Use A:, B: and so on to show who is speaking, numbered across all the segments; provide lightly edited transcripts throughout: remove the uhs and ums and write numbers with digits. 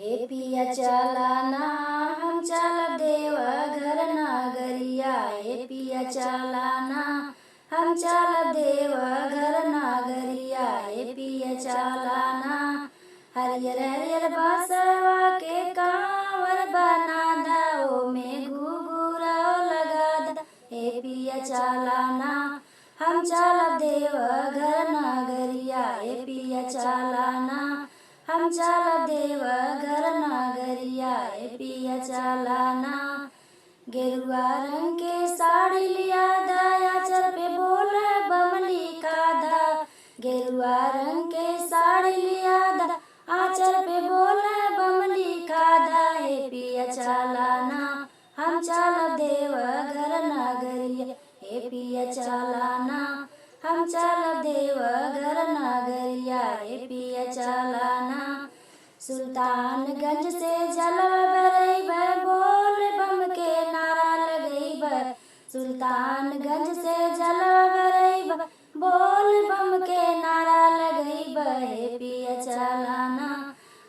A: हे पिया चलाना हम चलब देवघर नगरिया, हे पिया चलाना हम चलब देवघर नगरिया, हे पिया चलाना। हरियर हरियर बांसवा के कांवर बना दा, ओमे घुघुरा लगा दा, हे पिया चलाना हम चलब देवघर नगरिया, हे पिया चलाना हम चलब देवघर नगरिया, हे पिया चलाना। गेरुआ रंग के साड़ी लिया दा, आंचल पे बोल बम लिखा दा, गेरुआ रंग के साड़ी लिया दा, आंचल पे बोल बम लिखा दा, हे पिया चलाना हम चलब देवघर नगरिया, हे पिया चलाना हम चलब देवघर नगरिया, हे पिया चलाना। सुल्तानगंज से जलवा भरैब, बोल बम के नारा लगैब, सुल्तानगंज से जलवा भरैब, बोल बम के नारा लगैब, हे पिया चलाना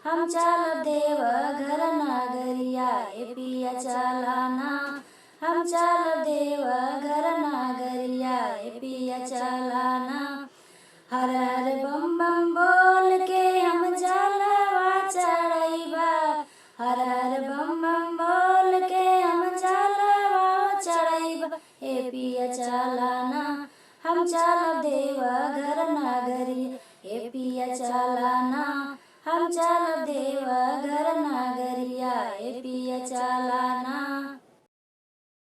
A: हम चलब देवघर नगरिया, हे पिया चलाना हम चलब देवघर नगरिया, हे पिया चलाना। हर हर बम बम बोल के हम जलवा चढ़ैबा, हर हर बम बम बोल के हम जलवा चढ़ैबा, हे पिया चलाना हम चलब